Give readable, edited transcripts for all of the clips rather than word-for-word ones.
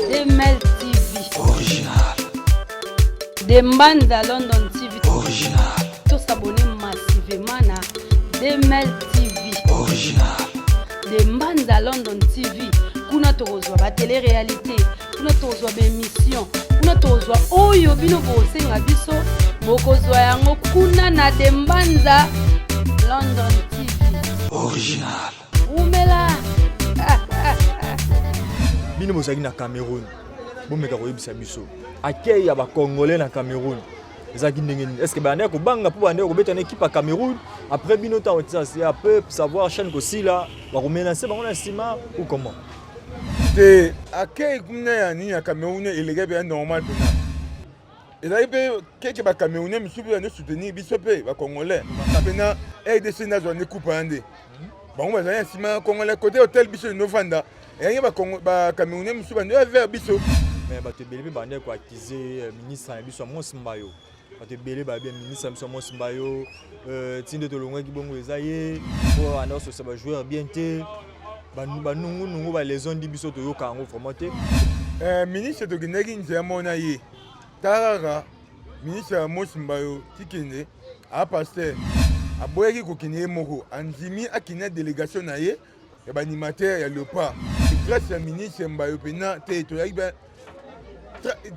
Demel TV. Original. De Mbanza London TV. Original. To s'abonner massivement na Demel TV. Original. De Mbanza London TV. Kuna tokozwa ba télé réalité, kuna tokozwa ba émission, kuna tokozwa oyo bino bosenga biso, bokozwa yango kuna na De Mbanza London TV. Original. Umela. Bino bozalaki na Cameroun, bomeka koyebisa biso accueil ya bacongolais na Cameroun ezalaki ndenge nini? Est ce que bandaki kobanga mpo bandaki kobeta na équipe ya Cameroun? Après bino ntango ya peu savoir chaîne kosila, bakomenace bango na nsima ou comment? Te, accueil kuna ya nini ya Cameroun eleki mpe ya normal mpena. Ezalaki mpe keke bacamerounais mosusu mpe bando soutenir biso mpe bacongolais mpena. RDC nde azwa nde coupe wana, nde bango bazali na nsima ya congolais. Côté hotel biso novanda, eyaki bacamerounais mosusu bando ya vers biso. Mais bato ebele mpe bandaki koaccuser ministre na biso Amos Mbayo. Bato ebele bayebi ministre na biso Amos Mbayo, ti nde tolongwaki bongo, eza ye po anda kososa bajoueur bien te, banungunungu baleson ndi biso toyoka yango vraiment te. Ministre, tokendaki nzela moko na ye. Tala kaka ministre ya Amos Mbayo, tikende aa pasteur, aboyaki kokende ye moko, andimi akende na délégation na ye ya baanimateur ya Léopard. Grâce ya ministre Mbayo mpena te, toyaki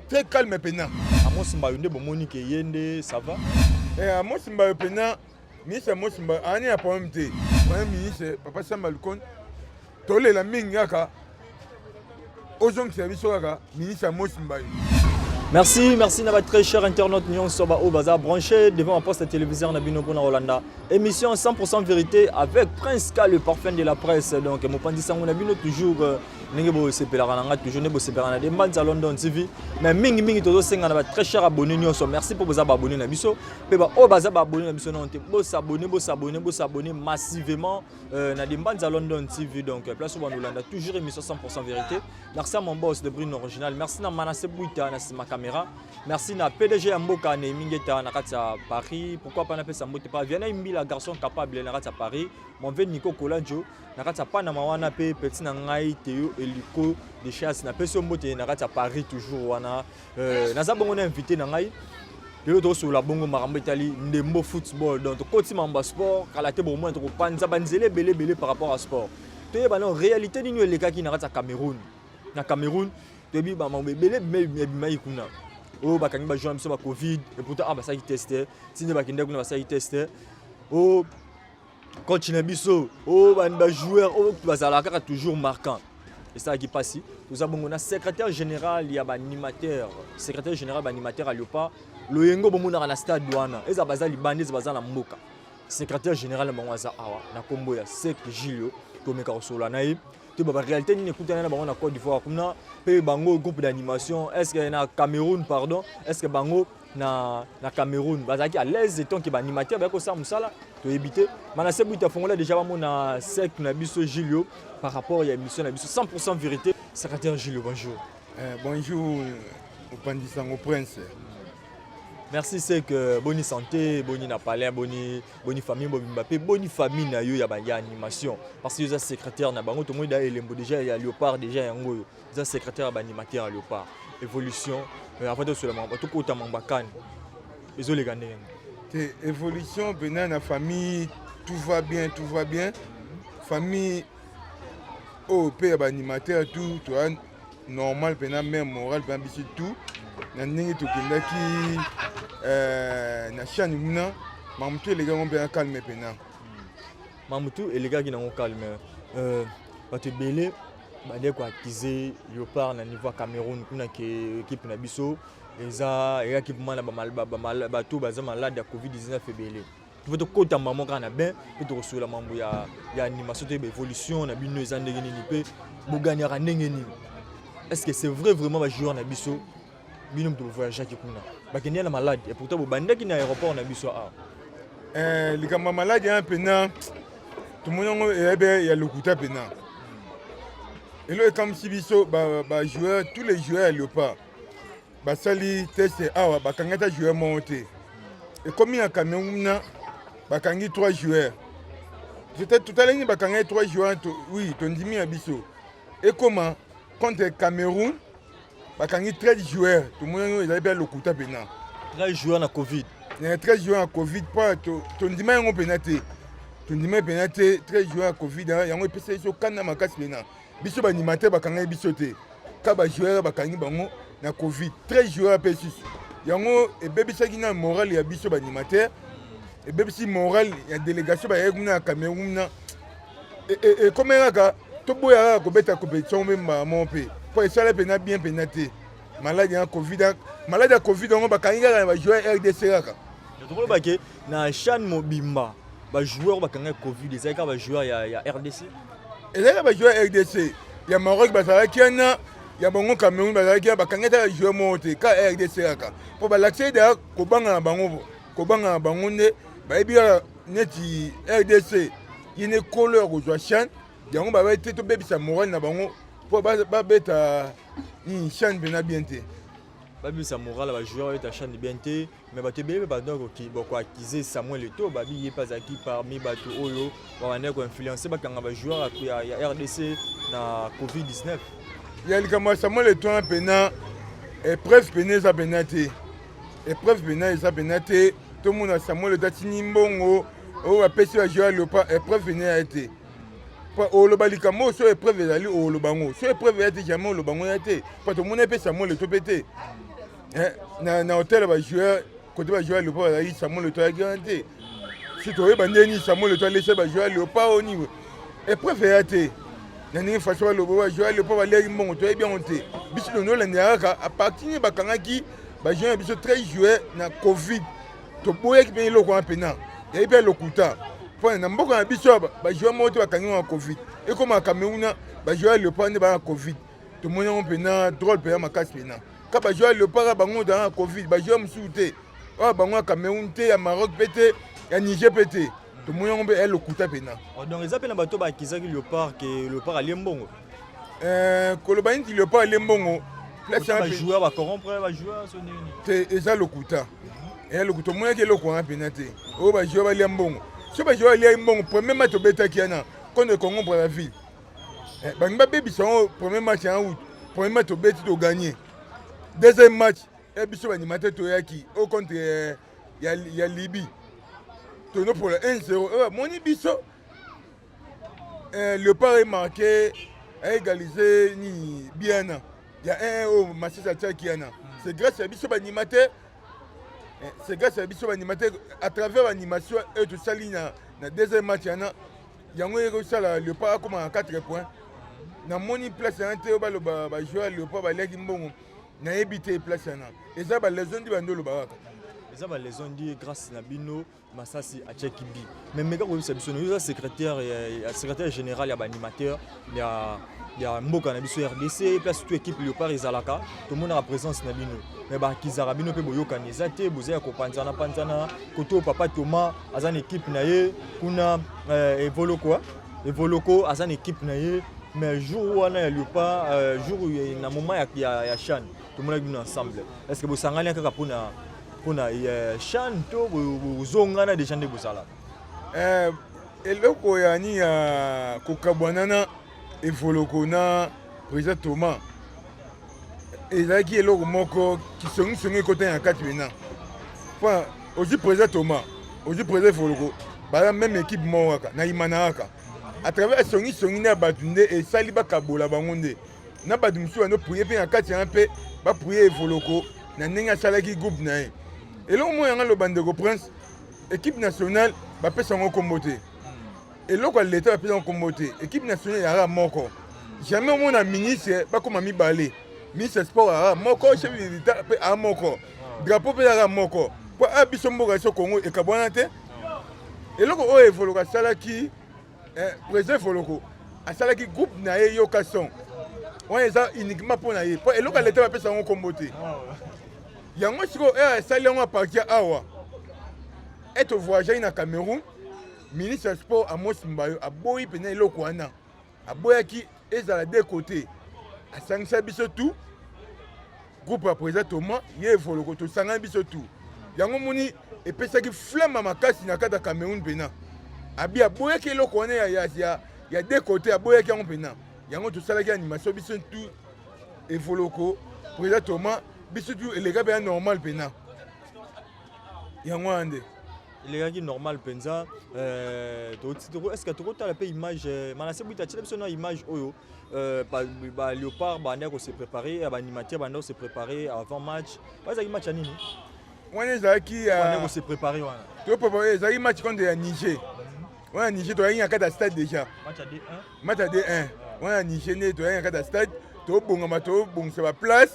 très calme mpena. Amos Mbayo nde bomoni ke ye nde ça va? Amos Mbayo mpena, ministre Amos Mbayo aani ya problème te. Premier ministre papa Samba Lukon, tolela mingi kaka ozongisa biso kaka ministre Amos Mbayo. Merci, merci na ba très cher internaute nyonso ba oyo baza branché devant ma poste téléviseur na bino mpona kolanda émission 100% vérité avec Prince K, le parfum de la presse. Donc mopanzi sango na bino toujours, ndenge bosepelaka na nga toujours, nde bosepelaka na de Mbanza London TV. Mais mingimingi tozosenga na ba très cher abonné nyonso, merci mpo boza baabonné na biso, mpe baoyo baza baabonné na biso nano te, bosabonner, bosabonner, bosabonner massivement na de Mbanza London TV. Donc place oyo bandolanda toujours émission 100% vérité. Merci à mon boss de Brune Original, merci na Manassé Bouita na nsima caméra, merci na PDG ya mboka Néhémie Ngeta na kati ya Paris. Pourquoi pas napesa mbote pa Viana Imbila, garçon capable na kati ya Paris, mon vieux Nico Kolanjo na kati ya Panama wana, mpe petit na ngai Théo Eliko de Chasse, napesi yo mbote na kati ya Paris toujours wana. Naza bongo na invité na ngai lelo, tokosolola bongo makambo etali ndembo, football. Donc tokoti makambo ya sport kala te, bomona tokopanza banzela ebele ebele par rapport à sport. Toyeba nano réalité nini elekaki na kati ya Cameroun. Na Cameroun toyebi bamakambo ebele ebimaki kuna, oyo bakangi bajoueur na biso ba Covid, et pourtant ah basalaki test ti nde bakendaki kuna, basalaki test. Oyo coach na biso, oyo bajoueur oyo bazalaka kaka toujours marquant, esalaki mpasi. Toza bongo na secrétaire général ya baanimateur, secrétaire général baanimateur ya Léopard, loyengo bomonaka na stade wana, eza baza libanda, eza baza na mboka. Secrétaire général na bango aza awa na nkombo ya Sek Gilio. Tomeka kosolola na ye, toyeba baréalité nini ekutana na bango na Côte d'Ivoire kuna, mpe bango groupe d'animation, est ce que na Cameroun, pardon, est ce que bango na Cameroun bazalaki à l'aise étant que baanimateur bayaki kosala mosala? Toyebi te. Manase Bwita fongola déjà bamona Sek na biso Gilio par rapport ya émission na biso 100% vérité. Secrétaire Gilio, bonjour. Bonjour, mopanzi sango Prince. Merci Sek. Boni santé? Boni na palais? Boni, boni famille mobimba? Mpe boni famille na yo ya ya animation? Parce que yo eza secrétaire na bango. Tomoni da elembo déjà ya Léopard déjà yango oyo, eza secrétaire ya baanimateur ya Léopard. Évolution, avant tosola makambo, tokota mambo akani ezoleka ndenge nini? Te, évolution mpena na famille, tout va bien, tout va bien. Famille oyo mpe ya baanimateur, tout toya normal mpena, même moral mpena biso tout. Na ndenge tokendaki na chane kuna, makambo to elekango mpena calme mpena. Makambo tu elekaki nango calme. Bato ebele bandeki koaccuser Léopard na niveau ya Cameroun kuna ke équipe na biso eza eyaki vraiment na bato baza malade ya Covid-19 ebele. Mpo tokota mamo kaka na bain mpe tokosola mambo ya animation, toyeba évolution na bino eza ndenge nini mpe boganiaka ndenge nini. Est ce que c'est vrai vraiment bajoueur na biso, bino moto bovoyageaki kuna, bakende na malade, et pourtant bobandaki na aéroport na biso awa? Likambo ya maladi wana mpena, tomoni yango eyabe ya lokuta mpena. Elo ekamwisi biso, bajoueur, tous les joueurs ya Léopard basali test awa, bakangi ata joueur moko te. Ekomi na Cameroun kuna, bakangi 3 joueurs. Totalaki, bakangaki 3 joueurs. Oui, tondimi ya biso. Ekoma contre Cameroun, bakangi 13 joueurs. Tomoni yango ezali mpe lokuta mpena. 13 joueurs na Covid. 13 joueurs na Covid, mpo tondima yango mpena te, tondima mpena te. 13 joueurs ya Covid, yango epesa biso kanda makasi mpena. Biso baanimateur, bakangaki biso te, ka bajoueur bakangi bango na Covid, 13 joueurs mpe susu. Yango ebebisaki na morale ya biso baanimateur, ebebisi morale ya délégation bayaki kuna ya Cameroun. Na ekomi kaka toboya kaka kobeta compétition mpe mbala moko mpe, mpo esala mpena bien mpena te. Maladie ya Covid, maladie ya Covid yango bakangi kaka na bajoueur RDC kaka. Tokoloba ke na CHAN mobimba, bajoueur bakangaki Covid ezalaki kaka bajoueur ya RDC? Ezalaki bajoueur RDC. Ya Maroc bazalaki wana, ya bango Cameroun bazalaki wana, bakangi ata bajoueur moko te, ka RDC kaka, mpo balakisi deya kobanga na bango, kobanga na bango nde bayebi kaka neti RDC ye nde kolo ya kozwa CHAN. Yango babai te tobebisa morale na bango mpo babeta nini, CHAN mpena bien te. Babebisa morale ya bajoueur, babeta CHAN bien te. Mais bato ebele mpe bandaki koaccuser Samuel Eto'o, babi ye mpe azalaki parmi bato oyo babandaki koinfluencer bakanga bajoueur ya RDC na Covid-19. Ya likambo ya Samuel Eto'o wana mpena, épreuve pene eza mpena te, épreuve mpena eza mpena te. Tomona Samuel Eto'o atini mbongo oyo bapesi bajoueur ya Léopard, épreuve pene ya te. Po oloba likambo oyo, so épreuve ezali, oloba yango. So épreuve ya te, jamais oloba yango ya te, po tomona mpe Samuel Eto'o mpe te na hotel ya bajoueur. Kote bajoueur ya Léopard bazalaki, Samuel Eto'o ayaki wana te. Si toyeba ndenge nini Samuel Eto'o alesa bajoueur ya Léopard oyo nini, épreuve eya te. Na ndenge façon baloba bajoueur ya Léopard baliaki mbongo, toyebi yango te. Biso tonolandela kaka à partir nini bakangaki bajoueur ya biso, 13 joueur na Covid. Toboyaki mpe eloko wana mpena, yayi mpe lokuta, mpo na mboka na biso bajoueur moko te bakangi na Covid. Ekóma Cameroun, bajoueur ya Léopard nde baa na Covid. Tomoni yango mpena drôle mpenza makasi mpena, ka bajoueur ya Léopard bango ozala na Covid, bajoueur mosusu te, oyo bango ya Cameroun te, ya Maroc mpe te, ya Niger mpe te. Tomoni yango mpe ya lokuta mpena. Donc eza mpe na bato baakizaki Léopard ke Léopard alie mbongo? Koloba neti Léopard alie mbongo, bajoueur bacorrompre bajoueur, so nini? Te, eza lokuta, eya lokuta. Omonaki eloko wana mpena te, oyo bajoueur balia mbongo. So bajoueur baliaki mbongo, premier match obetaki wana contre Congo Brazzaville, bangi babebisa yango. Premier match ya out, premier match tobeti, togagner. Deuxième match ya biso baanimateur, toyaki oyo contre ya Libye, tonopola 1-0. Oyo bamoni biso Léopard emarquer, aégaliser nini biana ya 1 oyo Masisi atiaki wana. C'est grâce ya biso baanimateur, c'est grâce ya biso baanimateur, à travers baanimation oyo tosali na deuxième match wana. Yango ekosala Léopard akóma na 4 points. Namoni place wana te oyo baloba bajoueur ya Léopard baliaki mbongo. Nayebi te place wana, eza baleçon ndi bandi oloba kaka. Eza baleçon ndi. Grâce na bino, Masasi atiaki but. Mais meka koyebisa biso, oza secrétaire général ya baanimateur ya mboka na biso RDC. Place tout équipe Léopard ezalaka, tomonaka présence na bino, mais bakizaka bino mpe boyokani eza te, boza ya kopanzana panzana. Kote oyo papa Thomas aza na équipe na ye kuna, Evoloko, Evoloko aza na équipe na ye. Mais jour wana ya Léopard, jour na moment ya CHAN, tomonaki bino ensemble. Est ce que bosangani kaka mpona CHAN to bozongana déjà nde bozalaka? Eloko ya nini ya kokabwana na Evoloko na président Thomas ezalaki eloko moko kisongisongi ekota na kati mpena. Mpo ozwi président Thomas, ozwi président Evoloko, baza même équipe moko kaka na imana kaka. À travers songisongi nde ya bato nde esali bakabola bango nde na bato mosusu bando prier mpe na kati yana mpe baprier Evoloko na ndenge asalaki groupe na ye. Eloko moko yanga loba, ndeko Prince, équipe nationale bapesa yango nkombo te. Eloko ya leta bapesa yango nkombo te. Équipe nationale yaka moko. Jamais omona ministre bakóma mibale. Ministre ya sport aka moko, chef de l'état mpe aa moko, drapeau mpe yaka moko, mpo a biso mboka biso Congo ekabwana te. Eloko oyo Evoloko asalaki, président Evoloko asalaki groupe na ye Yoka Son wana, eza uniquement mpo na ye, mpo eloko ya leta bapesa yango nkombo te. Yango sikoyo oyo asali yango à partir awa ete voyagaki na Cameroun, ministre ya sport Amos Mbayo aboyi mpena eloko wana, aboyaki ezala de côté. Asangisa biso tout, groupe ya président Thomas, ye Evoloko, tosangani biso tout. Yango moni epesaki flamme makasi na kati ya Cameroun mpena. Abi aboyaki eloko wana ya de côté, aboyaki yango mpena. Yango tosalaki animation biso tout Evoloko, président Thomas, biso tout eleka mpenza normal mpenza. Yango wana nde. Elekaki normal mpenza. Euh, est-ce que tokotala mpe image euh, Manasse Bwita atyela biso na image oyo euh, ba Léopard bandaki kose préparer, ya baanimateur bandaki kose préparer avant match. Bazalaki match ya nini? Wana ezalaki bandaki kose préparer wana. To ezalaki match contre ya Niger. Wana Niger toyaki na kati ya stade déjà. Match ya D1. Match ya D1. Wana Niger nde toyaki na kati ya stade, tobongama tobongisa ba place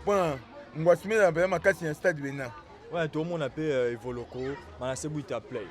mpona ngwasumela mpenza makasi na stade bena. Ouais, tomona mpe Evoloko, Manasse Bwita play.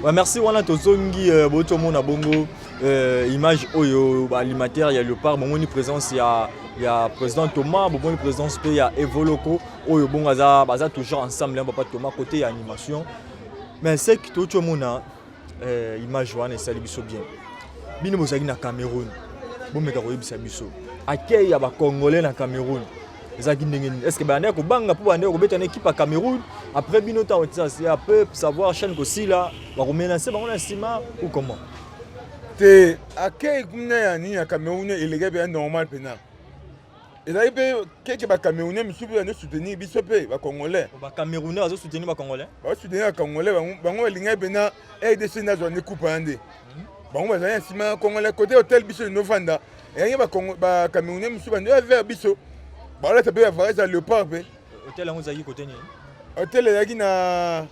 Ouais, merci wana tozongi euh, botomona bongo euh, image oyo ba animateur ya Léopard, bomoni présence ya président Thomas, bomoni présence pe ya Evoloko oyo bongo aza baza toujours ensemble hein, papa Thomas côté ya animation. Mais c'est que totomona image wana esali biso bien. Bino bozalaki na Cameroun, bomeka koyebisa biso accueil ya ba Congolais na Cameroun ezalaki ndenge nini? Est-ce que bandaki kobanga mpo bandaki kobeta na équipe ya Cameroun? Après bino ntango ya peu savoir chaîne kosila bakomenace bango na nsima ou comment? Te, accueil kuna ya nini ya Cameroun eleki mpe ya normal mpena. Ezalaki mpe keke bacamerounais misusu mpe bando soutenir biso mpe bacongolais. Bacamerounais bazosoutenir bacongolais? Bazosoutenir bacongolais, bango balingaki mpena RDC nde azwa nde coupe wana nde. Bango bazali na nsima ya congolais. Côté hotel biso novanda, eyaki bacamerounais mosusu bando ya vers biso, balata mpe bavarese ya Léopard mpe. Hotel yango ezalaki côté nini? Hotel ezalaki na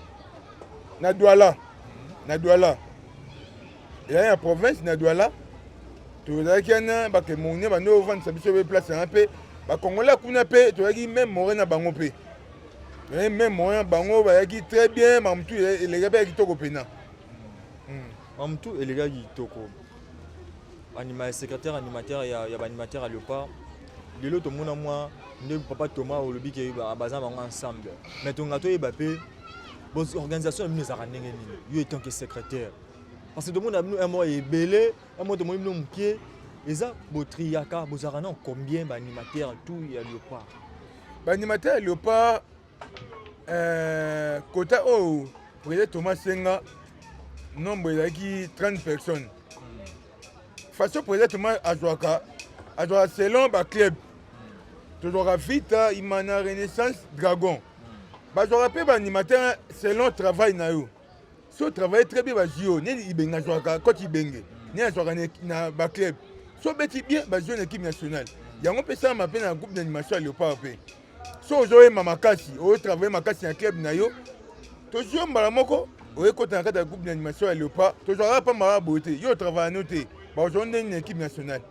Douala. Na Douala. Ezalaki na province na Douala. Tozalaki wana bacamerounais bando ovandisa biso mpe place wana mpe bacongolais kuna mpe tozalaki même moyen na bango mpe. Tozalaki même moyen na bango, bayaki très bien, mamutu elekaki mpe ya kitoko mpena. Mamutu elekaki kitoko. Anima secrétaire animateur ya baanimateur ya Léopard, lelo tomona mwa nde papa Thomas olobi ke baza bango ensemble, mais tonga toyeba mpe organisation na bino ezalaka ndenge nini, yo etant que secrétaire? Parce que tomona bino un mois ebele, un mois tomoni bino mokie, eza botriaka, bozalaka na combien baanimateur tout ya Léopard? Baanimateur ya Léopard, kota oyo président Thomas Senga, nombre ezalaki 30 personnes. Façon président Thomas azwaka selon baclub. Tozwaka Vita, Imana, Renaissance, Dragon. Bazwaka mpe baanimateur selon travail na yo. So travaille très bien, bazwi yo. Nini Ibenge azwaka, coach Ibenge nini azwaka na baclub, so obeti bien, bazwi yo na équipe nationale. Yango mpe esalama mpe na groupe d'animation ya Léopard mpe. So ozoyemba makasi, ozotravaille makasi na club na yo, tozwi yo mbala moko, oyekota na kati ya groupe d'animation ya Léopard. Tozwaka pamba kaka boye te. Yo otravaille no te, bazwa ndenge na équipe nationale?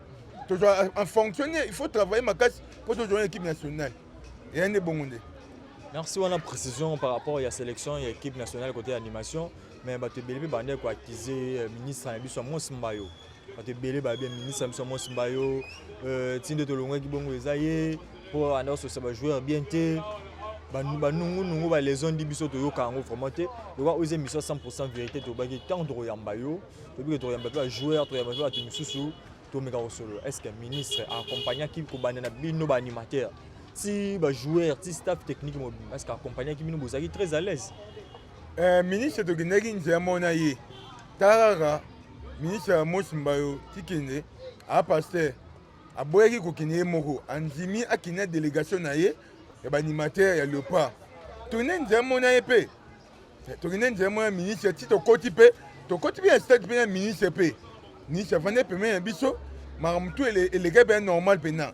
Tozwa en fonctionner. Il faut travailler makasi mpo tozwa na équipe nationale. Eya nde bongo nde. Merci wana précision par rapport ya sélection ya équipe nationale côté animation. Mais bato ebele mpe bandeki koaccuser ministre na biso Amos Mbayo. Bato ebele babia ministre na biso Amos Mbayo, ti nde tolongwaki bongo, eza ye mpo anda kososa bajoueur bien te, banungunungu, baleçon ndi biso toyoka yango vraiment te. Lokwa oyo eza émission 100 vérité, tobaki ntango tokoyamba yo, tobiki tokoyamba mpe bajoueur, tokoyamba mpe bato misusu, tomeka kosolola. Est ce que ministre accompagnaki kobanda na bino baanimateur ti bajoueur ti staff technique mobimba? Est ce que accompagnaki bino, bozalaki très à l'aise? Ministre, tokendaki nzela moko na ye. Tala kaka ministre ya Mosi Mbayo Tikende, aa pasteur, aboyaki kokende ye moko, andimi akende na délégation na ye ya baanimateur ya Léopard. Tokende nzela moko na ye mpe tokende nzela moko ya ministre ti tokoti mpe, tokoti mpe ya stade mpe na ministre mpe. Ministre afandi pembeni na biso, makambo tu elekaki mpe normal mpena.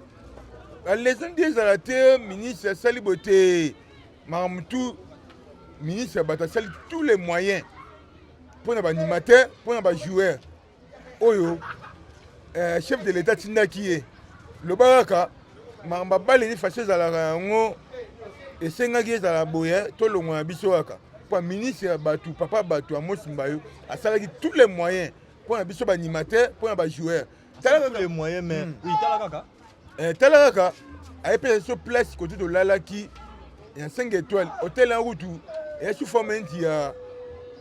Baleçon ndi ezala te, ministre asali boye te. Makambo tu, ministre ya bato asali tous les moyens mpona baanimateur, mpona bajoueur oyo chef de l'État atindaki ye. Loba kaka makambo abaleli façon ezalaka yango, esengaki ezala boye, tolongwa na biso kaka mpo ministre ya bato, papa bato Amos Mbayo asalaki tous les moyens mpona biso baanimateur, mpona bajoueur. Tala kaka les moyens, mais oui, tala kaka. Tala kaka, ayepesa biso place kote tolalaki ya 5 étoiles, hôtel yango kutu eya sous forme neti ya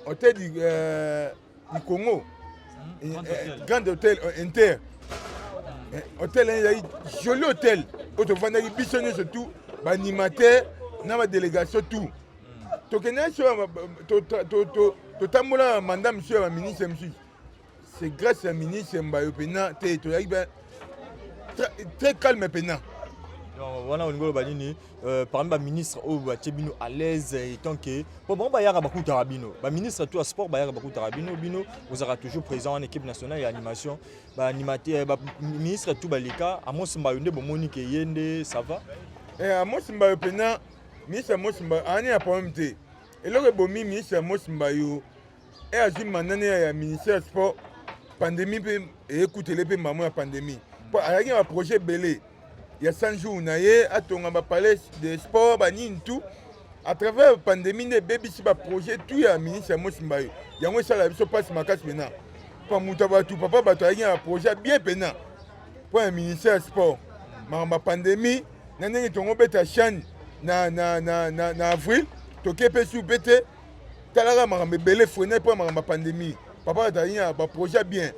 hôtel du Congo. Grand hôtel inter, hôtel yango ezali joli hôtel oyo tovandaki biso nyonso tout, baanimateur na badélégation tout. Tokendaki so totambola na mandat mosusu ya baministre mosusu. C'est grâce ya ministre Mbayo mpena te, toyaki très calme mpena. Donc wana olingi oloba nini? Parmi baministre oyo batie bino à l'aise, étant que po bango bayaka bakutaka bino, baministre to ya sport bayaka bakutaka bino, bino ozalaka toujours présent en équipe nationale ya animation, baanimateur, baministre tout baleka, Amos Mbayo nde bomoni ke ye nde ça va? Amos Mbayo mpena, ministre Amos Mbayo aani ya problème te. Eloko ebomi ministre Amos Mbayo e azwi mandat ne ya ministère ya sport, pandémie mpe eyekutele mpe mamo ya pandémie, mpo azalaki na baprojet ebele ya 100 jours na ye, atonga bapalais de sport, banini tout. À travers pandémie nde ebebisi baprojet tout ya ministre ya Mosi Mbayo. Yango esalaka biso mpasi makasi mpena, mpo moto ya bato, papa bato, azalaki na baprojet ya bien mpena mpo ya ministère ya sport. Makambo ya pandémie na ndenge tongo obeta CHAN na avril, toke mpe su mpe te. Talaka makambo ebele freine mpo ya makambo ya pandémie. Papa azali na baprojet ya bien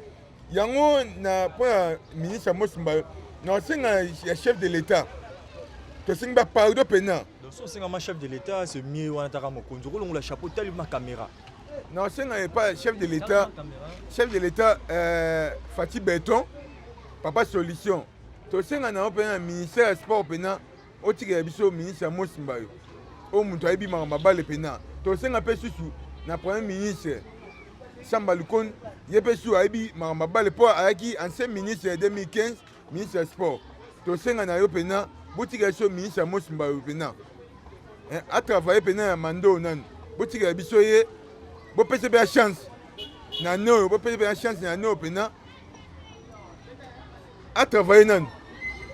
yango na mpo ya ministre Amos Mbayo. Na osenga ya chef de l'État, tosengi bapardon mpena. Donc so osengama chef de l'État, c'est mieux wana. Taka mokonzi, okolongola chapeau, tali ma caméra. Na osenga epa chef de l'État, chef de l'État Fatshi Béton, papa solution, tosenga na yo mpena na ministère ya sport mpena otikela biso ministre ya Mosi Mbayo oyo moto ayebi makambo abale mpena. Tosenga mpe susu na premier ministre Samba Lukonde, ye mpe su ayebi makambo abale mpo ayaki ancien ministre ya 2015, ministre ya sport. Tosenga na yo mpena botikela biso ministre ya Mosi Mbayo mpena atravaille mpena ya mando nanu, botikela biso ye, bopesa mpe ya chance na ne oyo, bopesa mpe ya chance na ne oyo mpena atravaille nanu,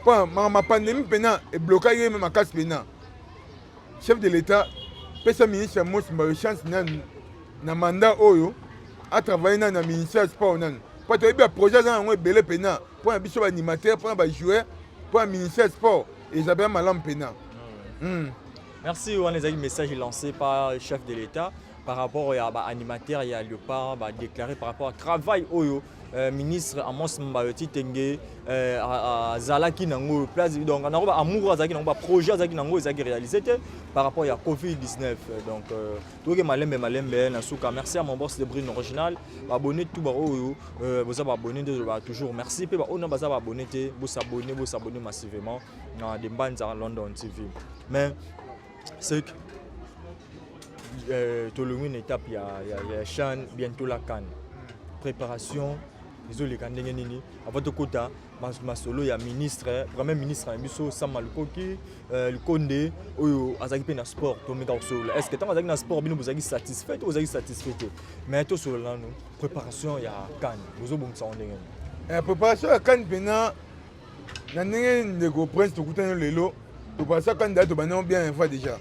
mpo makambo ya pandémie mpena eblokaki ye makasi mpena. Chef de l'État, pesa ministre ya Mosi Mbayo chance nanu na mandat oyo, atravaille nanu na ministère ya sport nanu, mpo toyebi baprojet aza yango ebele mpena mpo na biso baanimateur, mpo na bajoueur, mpo na ministère ya sport eza mpe malamu mpena. Merci. Wana ezalaki message lancé par chef de l'État par rapport ya baanimateur ya Léopard, badéclaré par rapport à travail oyo ministre Amos Mbayo Titenge azalaki nango place. Donc nango baamour azalaki nango, baprojet azalaki nango ezalaki réalisé te par rapport ya Covid-19. Donc toyoki malembe malembe na suka. Merci à mon boss de Brune original, baabonné tout baoyo boza baabonné nde tolobaka toujours merci, mpe baoyo na baza baabonné te, bosabonne, bosabonne massivement na de Mbanza London TV. Mais c'est que tolongi une étape ya CHAN, bientôt la CAN, préparation. Ezoleka ndenge nini avant tokota masolo ya ministre, premier ministre na biso Sama Lukoki Lukonde, oyo azalaki mpe na sport? Tomeka kosolola, est ce que ntango azalaki na sport, bino bozalaki satisfait to bozalaki satisfait te? Mais tosolola nanu préparation ya CAN. Bozobongisa ngo ndenge nini? Préparation ya CAN mpena na ndenge, ndeko Prince, tokutani lelo. Préparation ya CAN daa tobandi yango bien fois déjà.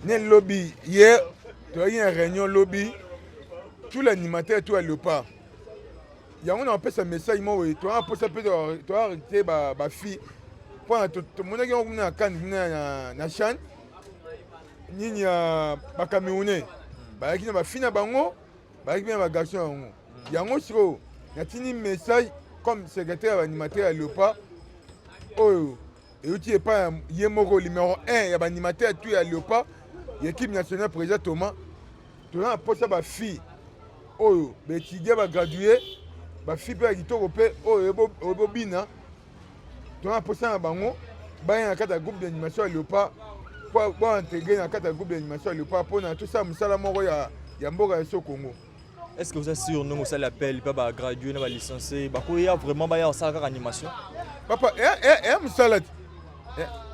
Ne lobi, hier toyaki na réunion, lobi tout l'animateur, tout ya Léopard. Yango na kopesa message moko boye: toyaka mposa mpe toarrêter bafille, mpona tomonaki yango kuna na CAN, kuna na CHAN nini ya Bacamerounais, bayaki na bafille na bango, bayaki mpe na bagarçon. Yango sikoyo natindi message comme secrétaire ya baanimateur ya Léopard, oyo euti epai ya ye moko numéro 1 ya baanimateur tout ya Léopard ya équipe nationale, président Thomas. Toza na mposa bafille oyo baétudiant, bagradue, bafille mpe ya kitoko mpe oyo ebobina. Toza na mposa na bango baya na kati ya groupe d'animation ya Léopard, po baintégrer na kati ya groupe d'animation ya Léopard, mpona tosala mosala moko ya mboka ya so Congo. Est ce que oza sûr ndenge osali appel mpe bagradue na balicencie bakoya vraiment, baya kosala kaka animation? Papa, eya mosala te,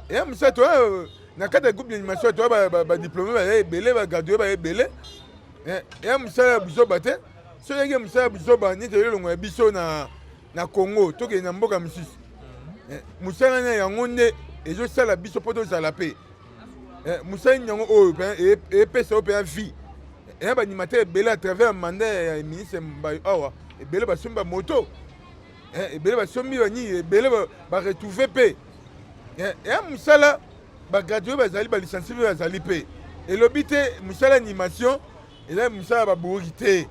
eya mosala. Toya na kati ya groupe d'animation, toya badiplôme baya ebele, bagradue baya ebele. Eya mosala ya buzoba te. Soki eyaki mosala ya buzoba, neti elongo ya biso na Congo, tokende na mboka mosusu. Mosala na yango nde ezosala biso mpo tozala mpe mosala nini yango oyo epesa oyo mpenza vie. Eya baanimateur ebele à travers mandat ya ministre Mbayo awa, ebele basombi bamoto, ebele basombi banini, ebele baretrouve mpe. Eya mosala, bagradue bazali, balicencie mpe bazali mpe. Elobi te mosala animation eza mosala ya babouriki te.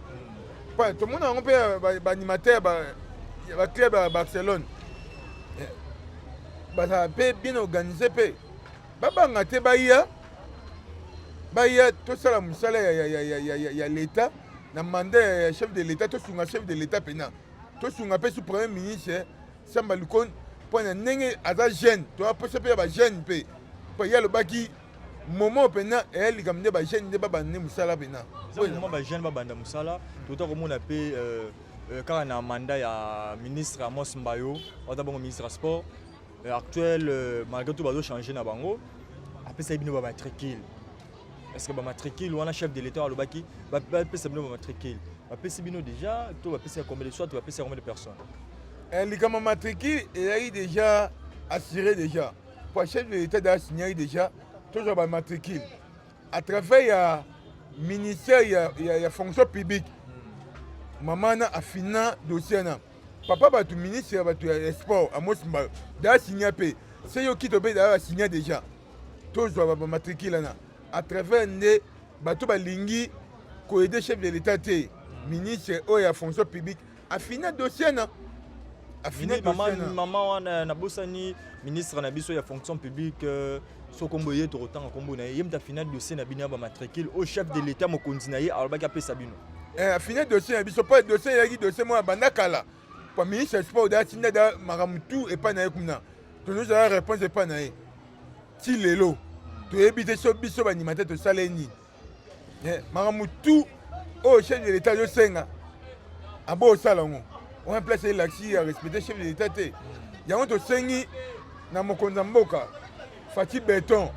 Tomona yango mpe baanimateur baclub ya Barcelone bazala mpe bien organisé, mpe babanga te, baya, baya tosala mosala ya l'État na mandat ya chef de l'État. Tosunga chef de l'État mpena, tosunga mpe su premier ministre Samba Lukonde, mpo na ndenge aza jeune, toaposa mpe ya bajeune mpe, mpo ye alobaki moment mpena eya likambo nde bajeune nde babanda nde mosala mpena. Moment bajeune babanda mosala, tota komona mpe kaka na mandat ya ministre Amos Mbayo, aza bongo ministre ya sport actuel, malgré tout bazochange na bango, apesaki bino bamatricule. Est ce que bamatricule wana chef de l'État alobaki bapesa bino bamatricule, bapesi bino déjà to bapesi ya combien de, soit bapesi ya combien de personnes? Likambo matricule ezalaki déjà assuré déjà, po chef de l'État da asignaki déjà tozwa bamatricule à travers ya ministère ya fonction publique. Mama na afina dossier na papa bato, ministre ya bato ya sport Amos Mbayo, da asigna mpe se yo kito mpe da asigna déjà. Tozwa bamatricule wana à travers nde bato balingi koaider chef de l'État te. Ministre oyo ya fonction publique afina dossier na afina. Mama wana nabosani, ministre na biso ya fonction publique, so kombo ye tokotanga kombo na ye, ye moto afina dossier na bino ya bamatricule oyo chef de l'État, mokonzi na ye, alobaki apesa bino. Afina dossier na biso, mpo dossier eyaki dossier moko ya banda kala, po ministre ya sport da atinda da makambo tu epai na ye kuna. Tozozala réponse epai na ye ti lelo, toyebi te so biso bandima te. Tosala ye nini? Makambo tu oyo chef de l'État azosenga, abo osala yango wana place elakisi ya respecte chef de l'État te. Yango tosengi na mokonzi ya mboka Fatshi Béton,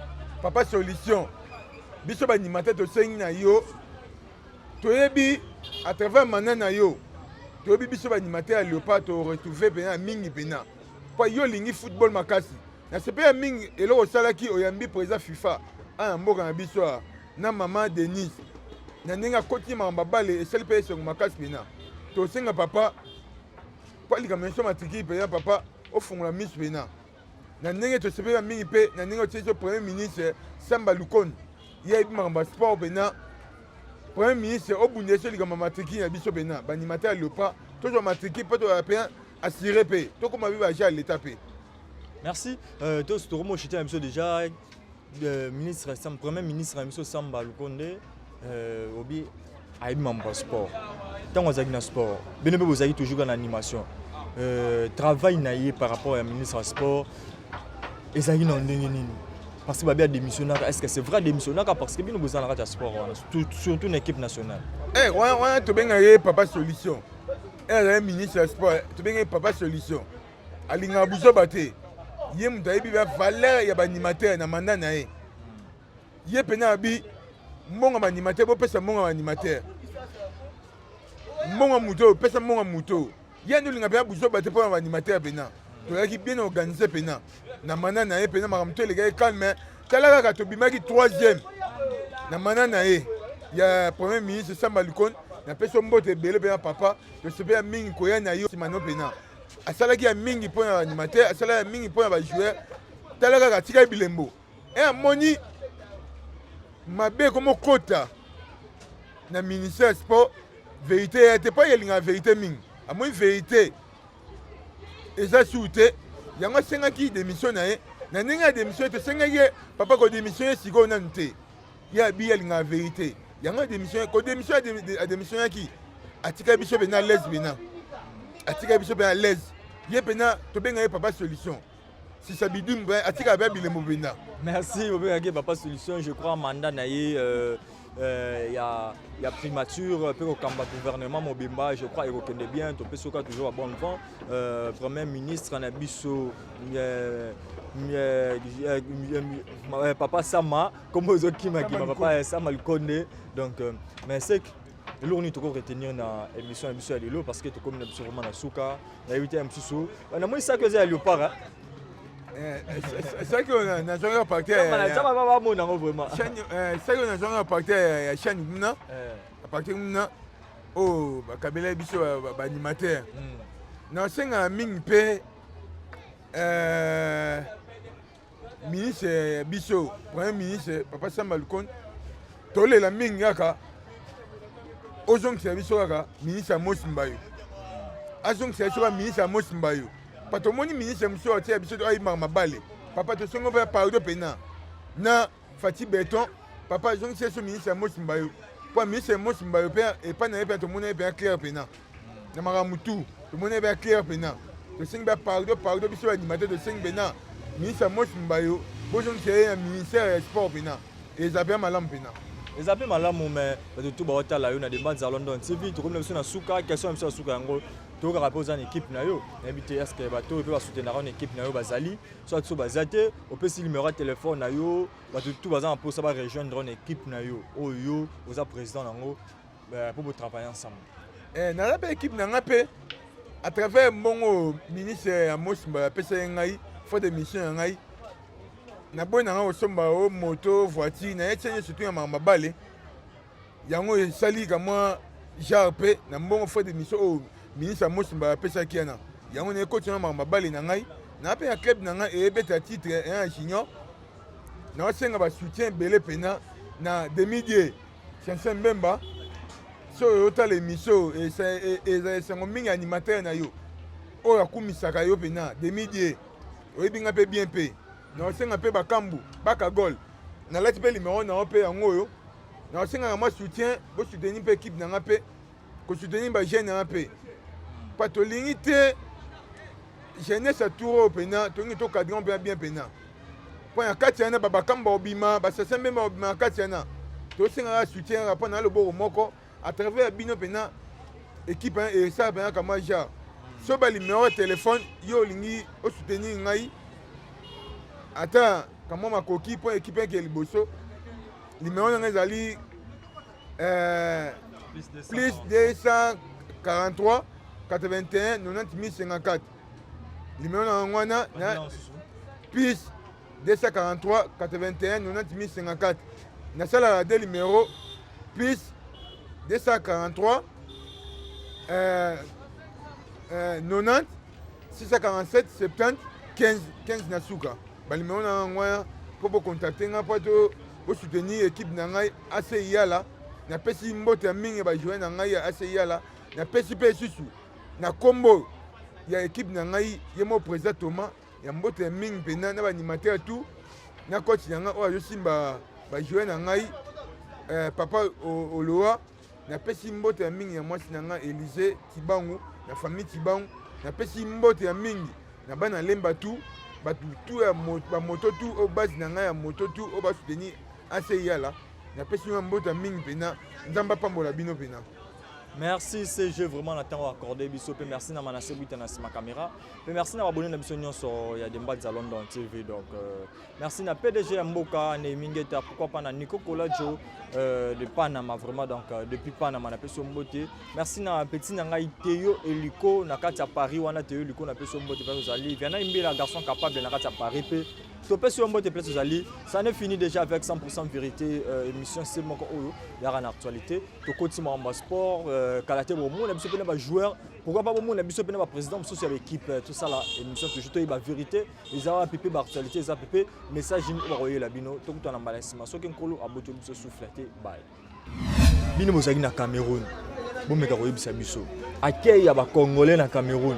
papa solution, biso bandima te. Tosengi na yo, toyebi à travers mandat na yo, toyebi biso bandima te ya Léopard toretrouve mpena mingi mpena, mpo yo olingi football makasi. Na sepe ya mingi eloko osalaki, oyambi président FIFA ana mboka na biso awa na mama Denise, na ndenge akoti makambo babale, esali mpe esengo makasi mpena. Tosenga papa, mpo likambo nyonso matricule mpenza, papa ofungola miso mpena na ndenge tosepela mingi mpe na ndenge otie biso premier ministre Samba Lukonde, ye ayebi makambo ya sport mpena. Premier ministre, obundela biso likambo ya matricule na biso mpena, baanimateur ya Léopard tozwa matricule mpo tozala mpenza assuré mpe tokóma mpe baagent ya l'État mpe. Merci. Tokomoshite na biso déjà ministre Sam, premier ministre na biso Samba Lukonde, obi ayebi mambo ya sport. Ntango azalaki na sport, bino mpe bozalaki toujours na animation. Travail na ye par rapport ya ministre ya sport ezalaki na ndenge nini? Parce que babi adémissionnaka, est ce que c'est vrai adémissionnaka? Parce que bino bozala na kati ya sport wana, surtout na équipe nationale. Wana tobengaka ye papa solution. Ere azali ministre ya sport, tobengaki Papa Solution, alingaka buzoba te. Ye moto ayebi ba valeur ya baanimateur na mandat na ye. Ye mpena abi mbongo ya baanimateur, bopesa mbongo ya baanimateur, mbongo ya moto oyo, pesa mbongo ya moto oyo. Ye andi olinga mpena buzoba te mpo na baanimateur. Mpena tozalaki bien organisé mpena na mandat na ye. Mpena makambo to elekaki calme. Tala kaka, tobimaki troisième na mandat na ye ya premier ministre Samba Lukonde. Napesi yo mbote ebele mpena papa, tosepela mingi koya na yo nsima no. Mpena asalaki ya mingi mpo na baanimateur, asalaki ya mingi mpo na bajoueur. Tala kaka, atikaki bilembo. E amoni mabe ekomokota na ministère sport, vérité ya te, mpo alingaka vérité mingi. Amoni vérité eza sûr te, yango asengaki démission na ye. Na ndenge ya démission, tosengaki ye: "Papa, kodémission ye sikoyo nanu te." Ye abi alingaka vérité, yango adémission. Kodémission, adémissionnaki, atikaki biso mpena l'aise, mpena atikaki biso mpe à l'aise. Ye mpena tobenga ye Papa Solution. Sisa bidimu mpe atikaka mpe bilembo mpenza. Merci. Obengaki Papa Solution. Je crois mandat na ye ya primature mpe kokamba gouvernement mobimba, je crois ekokende bien. Topesi oka toujours ba bon vent, premier ministre na biso, Papa Sama, kombo ezokimakima, Papa Sama Lukonde. Donc mais c'est eloko nini toko retenir na émission na biso ya lelo? Parce que tokomi na biso vraiment na suka. Nayebi te ya mosusu, namoni saki eza ya léopard. Saki oyo nazwaki partir Bamona yango vraiment. Saki oyo nazwaki partir ya chaîne kuna, à partir kuna oyo bakabela biso baanimateur. Nasengaka mingi mpe ministre ya biso, premier ministre Papa Samba Lukonde, tolela mingi kaka ozongisa biso kaka ministre Amos Mbayo, azongisa biso kaka ministre Amos Mbayo. Pa tomoni ministre mosusu atia biso ayibaka mabale. Papa, tosongo mpe pardon mpena na Fatshi Béton. Papa, azongisa biso ministre Amos Mbayo, mpo ministre Amos Mbayo mpe epai na ye mpe tomoni ye mpe clair mpena na makambo tu, tomoni ye mpe clair mpena. Tosengi mpe pardon, pardon, biso baanimateur tosengi mpena ministre Amos Mbayo, bozongisa ye na ministère ya sport mpena, eza mpe malamu mpena. Eza mpe malamu. Mais bato tu baotala yo na Dembanza London TV, tokomi na biso na suka. Question na biso ya suka yango, toyokaka mpe oza na équipe na yo. Nayebi te, est-ce bato oyo mpe basoutenaka na équipe na yo bazali? Soit so baza te, opesi numéro ya telefone na yo, bato tu baza na mposa barejoindre na équipe na yo oyo yo oza président nango mpo botravaille ensemble. Naza mpe équipe na nga mpe à travers mbongo ministre ya Mosimba apesa ye ngai, frais de mission ya ngai. Naboyi na ngai kosomba o moto, voiture na ye, tie nyonso tu ya makambo mabale. Yango esali kamwa genre mpe na mbongo frais de mission oyo ministre ya Mosimba apesaki yana, yango na ekoti na makambo mabale na ngai. Na mpe ya club na ngai eyebeta titre ya junior. Naosenga basoutien ebele mpena na demi-dieu Chanson Mbemba. So oyo otala émission, eza esango mingi. Animateur na yo oyo akumisaka yo mpena, demi-dieu, oyebi nga mpe bien. Mpe naosenga mpe bakambu bakagol, nalati mpe numéro na yo mpe yango oyo. Naosengaka mwa soutien, bosoutenir mpe équipe na nga mpe kosoutenir bajeune na nga mpe pa tolingi te jeunesse ya tour oyo mpena tolingi tocadrer mpena bien mpena, mpo na kati wana babakambu bakobima, basasa mbemba bakobima na kati wana. Tosengaka soutien kaka mpo na loboko moko à travers ya bino mpena équipe esala mpena kamwa genre. So banuméro ya telefone yo olingi osoutenir ngai ata kamwa makoki mpo équipe eke liboso, numéro na ngai ezali plus 243 81 90 054. Numéro na yango wana na plus 243 81 90 054. Nasalaka de numéro plus 243 90 647 70 15 15 na suka. Banuméro na yango wana mpo bocontacte nga mpo to bosoutenir équipe na ngai AC Yala. Napesi mbote ya mingi bajoueur na ngai ya AC Yala. Napesi mpe lisusu na nkombo ya équipe na ngai, ye mo président Thomas, ya mbote ya mingi mpena na baanimateur tout, na coach na ngai oyo azosimba bajoueur na ngai, papa Oloa. Napesi mbote ya mingi ya mwasi na ngai Élise Tibangu, na famille Tibangu. Napesi mbote ya mingi na bana Lemba tu, bato tu ya bamoto tu oyo base na ngai ya moto tu oyo basoutenir AC Yala. Napesi nga mbote ya mingi mpena. Nzambe apambola bino mpena. Merci CG vraiment na ntango accordé biso, mpe merci na Manase Bwita na nsima caméra, mpe merci na babone na biso nyonso ya Dembaza London TV. Donc merci na PDG ya mboka Néhémie Ngeta, pourquoi pas na Nico Kolajo de Panama vraiment. Donc depuis Panama napesi yo mbote. Merci na petit na ngai Théo Eliko na kati ya Paris wana. Théo Eliko, napesi yo mbote place ozali. Viana Imbela, garçon capable na kati ya Paris, mpe topesi yo mbote place ozali. Ça n'est fini déjà avec 100% vérité, émission se moko oyo yaka na actualité. Tokoti makambo ya sport kala te. Bomona biso mpe na bajoueur, pourquoi pas bomona biso mpe na baprésident mosusu ya baéquipe. Tosala émission toujours, toyeba vérité eza wapi mpe baactualité eza mpe message nini oyo bakoyela bino. Tokutana mbala nsima soki Nkolo abotoli biso souffle te. Bye. Bino bozalaki na Cameroun, bomeka koyebisa biso accueil ya bacongolais na Cameroun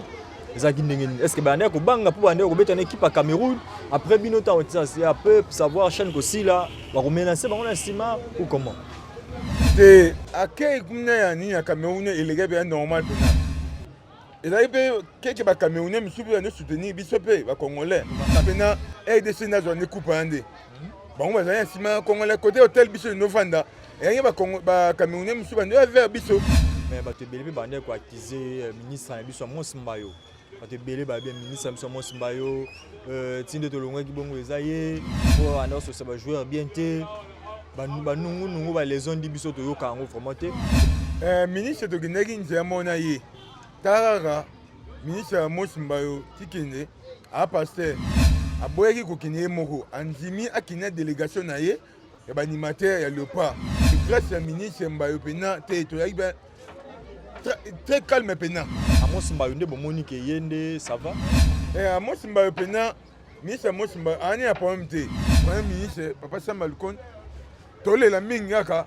ezalaki ndenge nini? Est ce que bandeki kobanga mpo bandeki kobeta na équipe ya Cameroun? Après bino, ntango après savoir chaîne kosila, bakomenacer bango na nsima ou comment? Te, accueil kuna ya nini ya Cameroun eleki mpe ya normal mpena. Ezalaki mpe keke bacamerounais mosusu mpe bande soutenir biso mpe bacongolais mpena. RDC nazwa nde coupe wana nde bango bazali na nsima ya congolais. Côté hotel biso endofanda, eyaki bacamerounais mosusu bande ya vers biso. Mais bato ebele mpe bandeki koaccuser ministre na biso Amos Mbayo. Bato ebele bayebi ministre na biso Amos Mbayo ti nde tolongwaki bongo, eza ye po anda kososa bajoueur bien te, banungunungu baleson ndi biso toyoka yango vraiment te. Ministre tokendaki nzela moko na ye. Tala kaka ministre ya Mosi Mbayo Tikende, aa pasteur, aboyaki kokende ye moko, andimi akende na délégation na ye ya baanimateur ya Léopard. Grâce ya ministre Mbayo mpena te, toyaki très calme mpena. Amos Mbayo nde bomoni ke ye nde ça va? Amos Mbayo mpena, ministre Amos Mbayo aani ya problème te. Premier ministre papa Samba Lukon, tolela mingi kaka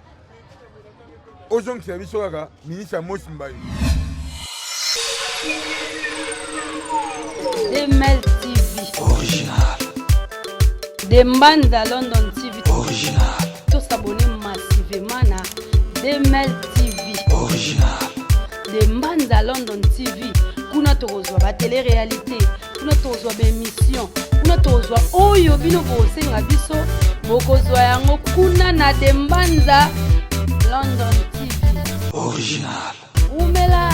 ozongisa biso kaka ministre Amos Mbayo. DML TV. Original. De Mbanza London TV. Original. Tos'abonner massivement na DML TV. Original. De Mbanza London TV. Kuna tokozwa batélé réalité, kuna tokozwa baémission, kuna tokozwa oyo bino bosenga biso, bokozwa yango kuna na De Mbanza London TV. Original. Umela.